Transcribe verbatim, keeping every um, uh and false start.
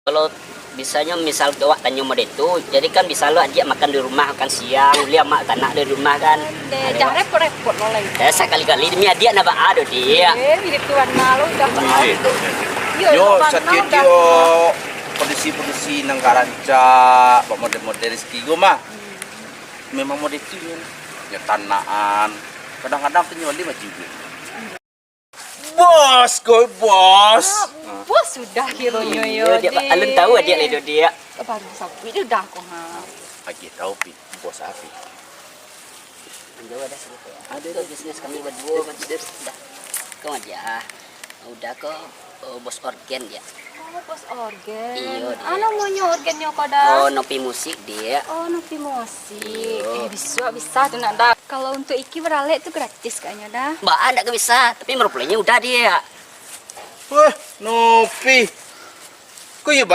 Kalau bisanyo misal awak tanyo model tu, jadi kan bisa lo adiak makan di rumah, makan siang, bali amak tanak di rumah kan. Deh, jan repot-repot lo lai. Eh, sakali-kali demi adiak nak baa do, Diak. Eh, gitu warna lo udah. Yo, yo, yo, sakit udah. Yo, kondisi-kondisi nan ka rancak, bak model-model Rizky ko mah. Memang model tu nyo. Nyo tanakan. Kadang-kadang tu nyo bali baju ko. Bos, koi bos. Ah, bos sudah kironyo yo, Diak. Alun tahu adiak lai do, Diak. Baru sabuik dah ko, ha. Agiah tahu, Pi. Bos apo? Jauah dah sini, Pak. Ada, ada bisnis kami berdua, Pak. Dah. Kau aja. Udah ko, oh, bos orgen, Diak. Oh, bos orgen. Iyo, Diak. Ah, namonyo orgennyo ko dah? Oh, Nopi Musik, Diak. Oh, Nopi Musik. Iyo. Eh, bisa, bisa tu nak dah. Kalau untuk Iki baralek tu gratis kayaknyo dah. Baa ndak ka bisa, tapi maroplay-nyo udah, Diak. Wah, Nopi. Kok iyo